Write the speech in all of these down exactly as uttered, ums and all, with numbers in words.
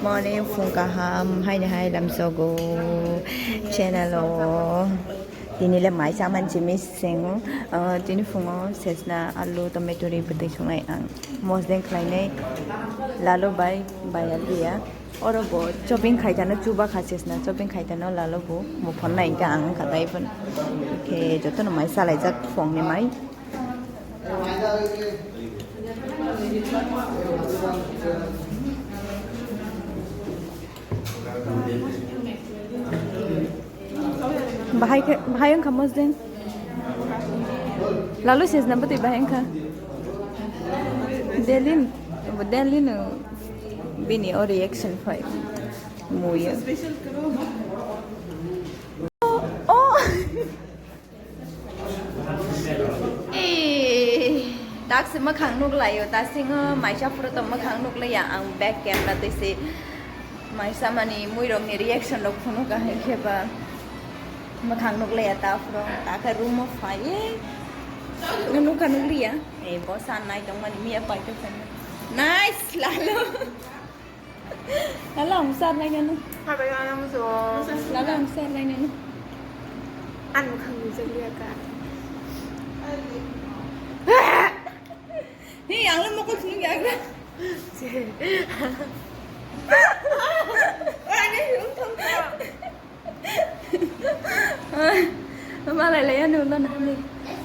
Morning, phung kaham, haini hai lamsogo channel o. Tini le mai chaman chimi sengo. Ah, tini phungo sesna alu, tomato ri bwtwi songnai ang. Mosdeng khlainai lalo bai, bai aliya. Oro bo shopping khaitano chuba kha sesna, shopping khaitano lalo bo muphon nai ta ang khatai pun. Khe jotono mai salaijak phungni mai. Bahai khe, bahai wngkha mosdeng. Lalu sesna bwtwi bahai wngkha. Delin, Delin bini o reaction phai. Muya. Oh. Eh, daksi mwkhang nuklaio, dasingo maisa phuru to mwkhang nuklaiya, ang back camera twi se maisa mani muirokni reaction rok phunukha, hai khe ba mwkhang nuklaiya ta phuru, ta khe room o phaiwi nukha nukliya. Eh, bo san nai tongmani miya paikhe phai. Nice, lalo. Lalo ang sar nai nanu. Lalo ang sar nai nanu. Ang mukhang nujak liya ka. Hey, ang lo mokol sunu ya ka. Ani yung thong ka. Malai lai ano no nani.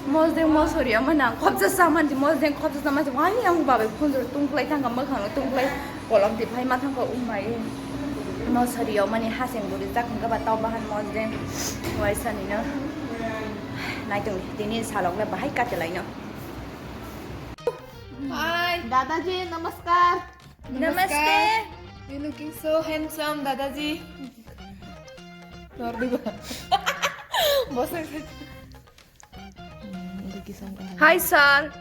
Mosdeng mosori ama nang khopsa saman di mosdeng khopsa saman di wani ang babai phunjor tungklai thangka mwkhang tungklai kolom di phai ma thangka umai. Mosori o mani haseng buri jak hingka ba tau bahan mosdeng waisa ni no. Naitung tini salok le bahai katelai no. Hi. दादाजी नमस्कार. नमस्ते। You looking so handsome, दादाजी। Hi sir,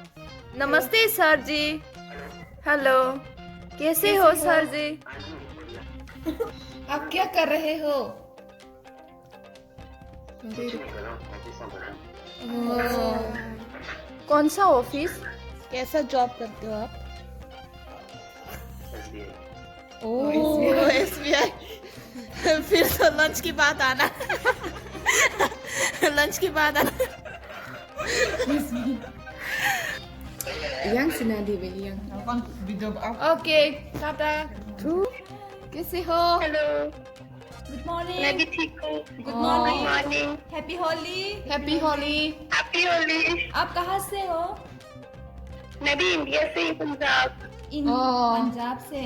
नमस्ते सर जी। Hello, कैसे हो सर जी? आप क्या कर रहे हो? कौन सा ऑफिस? कैसा जॉब करते हो आप? ओ, एसबीआई। फिर तो लंच के बाद आना। लंच के बाद आना। Yang sina di be yang. Okay, टाटा। कैसे हो? हेलो। Good morning. मैं भी ठीक हूँ। Good morning. Good morning. Happy Holi. Happy Holi. Happy Holi. आप कहाँ से हो? मैं भी इंडिया से ही, पंजाब। इन ओह। पंजाब से।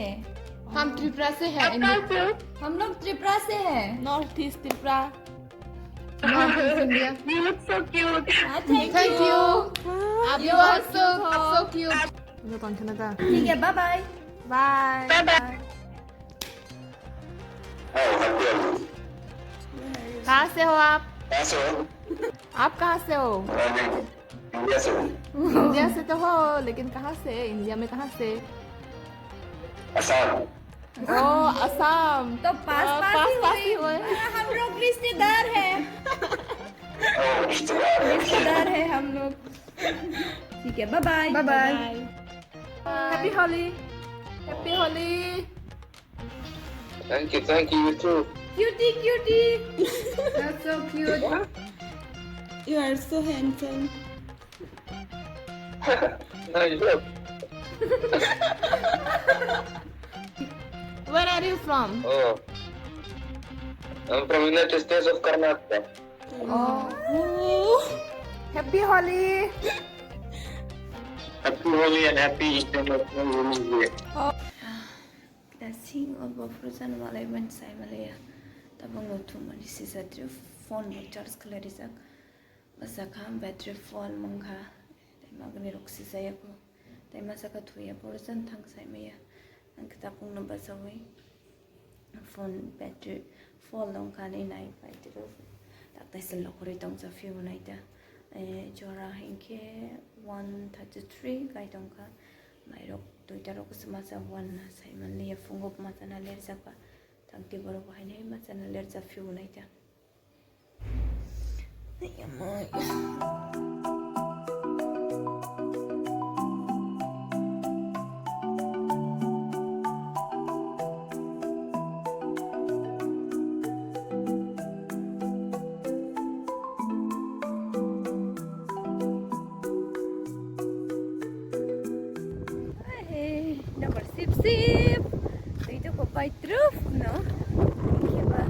हम त्रिपुरा से हैं, आप इंडिया। कहाँ से हो? हम लोग त्रिपुरा से हैं। North east Tripura. North east India. You look so cute। हाँ, thank you। Thank you। आप भी बहुत cute हो। So cute। ठीक है, bye bye. Bye. Bye bye. कहाँ से हो आप? कहाँ से हो? आप कहाँ से हो? मैं इंडिया से हूँ। इंडिया से तो हो, लेकिन कहाँ से? इंडिया में कहाँ से? आसाम। ओ, आसाम। तो पास ओ, पास पास ही पास हुए। ही हुए। हाँ, हम लोग रिश्तेदार हैं। ओ, रिश्तेदार है। रिश्तेदार है हम लोग। ठीक है, bye bye. Bye bye. Bye. Happy Holi. Happy Holi. Thank you, thank you, you too। Cutie, cutie। That's so cute। You are so handsome। Nice job। Where are you from? Oh, I'm from United States of Karnataka। Oh। Happy Holi। Happy Holi and happy International Women's Day। Dancing o bo phuru chana malai mani sai malaya. Tabuk no thumani sisa twi phone bo charge khlai rijak. Bwsakha battery full mangkha. Tei magni rok sisa yaku. Tei masa kha thuya phuru chana thang sai maya. Ang khe tabuk no bachawi phone battery full wngkha hinwi nai pai tiro. Tak taisa lokhorwi tongsa phiyunai ta. Eh, jora hinkhe one thirty three kai tongkha. Mairok duita rok se masa wan na sai manliya phungo masa na lerjak ba. Tangti borok bo haino masa na lerjak phiyunai ta. Sip. Twi to kopai trup no. Keba.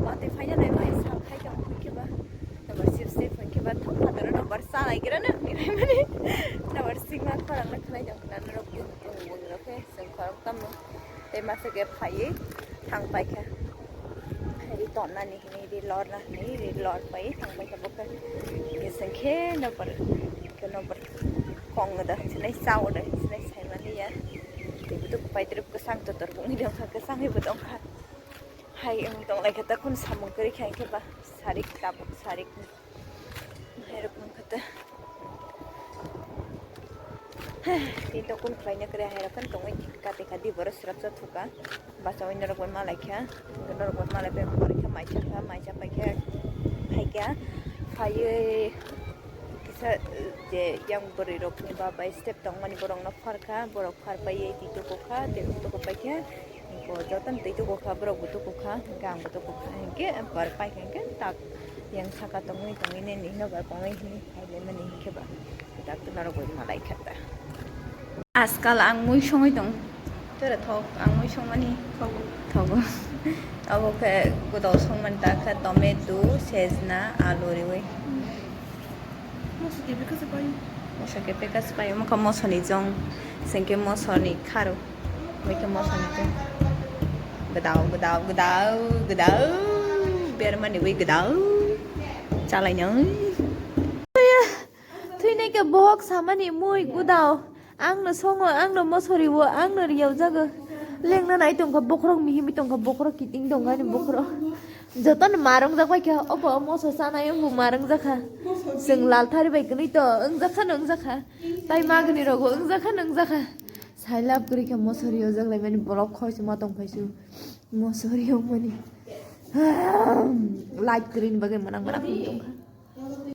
Bate phaina nai bai sa khai tong keba. Number sip sip keba thok phataro number sa lai gira na. Number sima khorang na khlai tong na norok bung bung bung rok khe seng khorang tamo. Tei masa khe phaiwi thang paikha. Ri tonna ni hini, ri lor na hini, ri lor pai thang paikha bokhe. Khe seng khe number, khe number kong da, sinai sao da, sinai saimani ya. Tei butuk pai trip kwsang totor bung ni dongkha, kwsang hai bo dongkha. Hai wng tong lai khe ta khun samung kwrwi kha, hwnkhe ba sarik tabuk sarik. Hai rok wng kha ta. Tei to kun khlai na kwrwi hai rok khe tongwi kati kati borok swrapsa thuka. Bachawi norok bai malai kha. Norok bai malai bai borok khe maisa kha, maisa pai khe hai kha. Phaiwi kisa je yang bwrwi rok ni ba bai step tongmani borok no phar kha, borok phar pai twi tuku kha, tei tuku pai khe. Bo jotono twi tuku kha, borok bo tuku kha, hwnkhe ang bo tuku kha, hwnkhe bar pai kha, hwnkhe tak yang saka tongwi tongwi nini hino bar pongwi hini phailaimani hwnkhe ba tak norok bai malai kha ta. Ajkal ang mui songwi tong, tere thok ang mui songmani thogo. Abo khe godal songmani ta khe tomato, sejna, alu riwi. Moso khe beka se pai. Moso khe beka se pai, omo khe mosoni jong, sengkhe mosoni kharo. Bai khe mosoni jong. Gdao, gdao, gdao, gdao. Bermani bai gdao. Chalai nang. Thwinai khe bohok samani mui gudao. Ang no songo, ang no mosori o, ang no riyao jago. Lengna nai tongkha bokhorok, mihimi tongkha bokhorok, kiting tongkha ani bokhorok. Jotono marung jak bai kha, obo moso sanai wngbo marung jak kha. Chwng lal thari bai kwnwi to, wng jak kha no wng jak kha. Tai magni rogo wng jak kha no wng jak kha. Sailab kwrwi kha mosori o jak lai mani borok khoi se ma tong phai su. Mosori o mani. Light kwrwi ni bagwi mwnang mwnang tong kha.